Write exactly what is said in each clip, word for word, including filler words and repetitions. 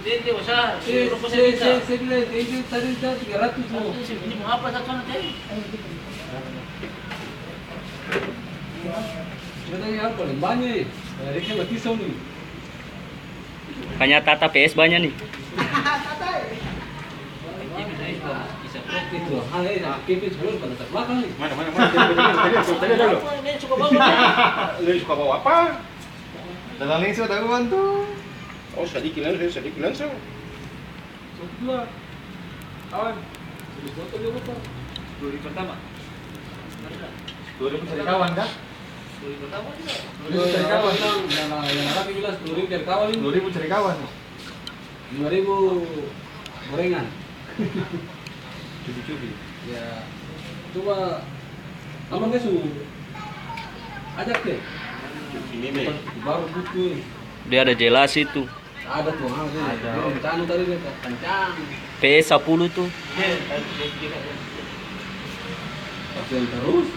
Tete, usaha, Eh, rokok saya saya, minta. Saya, saya bilang, "Tete, tadi saya tiga ratus, no." Ini mau apa satu sana, Tete? Saya tanya apa, lembanya, eh? Eh, dia kan mati, Sony. Kanya Tata P S banya nih. Itu, ah, eh, ah, Kevin selalu pada belakang nih. Mana, mana, mana? Tadi, tadi, tadi, tadi, tadi, tadi. Apa ini suka bawa? Lu suka bawa apa? Dalam lingso ada uang tuh. Oh, sadiki langsung, sadiki langsung. Sok jua. Kawan. Habis nonton dia lupa. Dua ribu pertama. Dua ribu cari kawan, kah? Dua ribu pertama juga. Dua ribu cari kawan. Yang, yang, yang rapi bilang sepuluh ribu cari kawan ini. Dua ribu cari kawan. Lima ribu gorengan. Cubi-cubi. Ya, coba abang dia su ajak deh. Cubi meme. Baru butuh. Dia ada jelas itu. Ada tuh, ah, tuh. Ada. Dia rencana tadi dia kencang. P S sepuluh tuh. Iya, tadi dia kira. Latihan terus.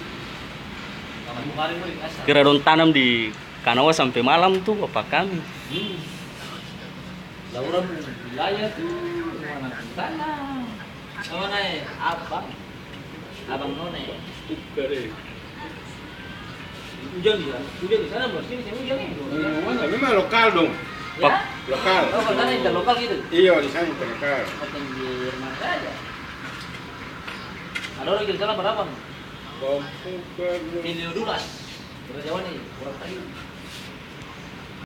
Kira dong tanam di Kanawa sampe malam tuh, bapa kami. Hmm. Lah orang wilayah tuh, mana sana? Sama nae, abang. Abang nona. Buka deh. Hujan di sana, hujan di sana, bos. Sini, sini hujan nih, bos. Hujan. Tapi memang lokal dong. Ya? Lokal. Oh, kalau sana interlokal gitu? Iya, di sana interlokal. Macam di rumah saja. Ada orang di sana berapa, Bang? Komputer. Milio dulas. Orang Jawa nih, orang Betawi.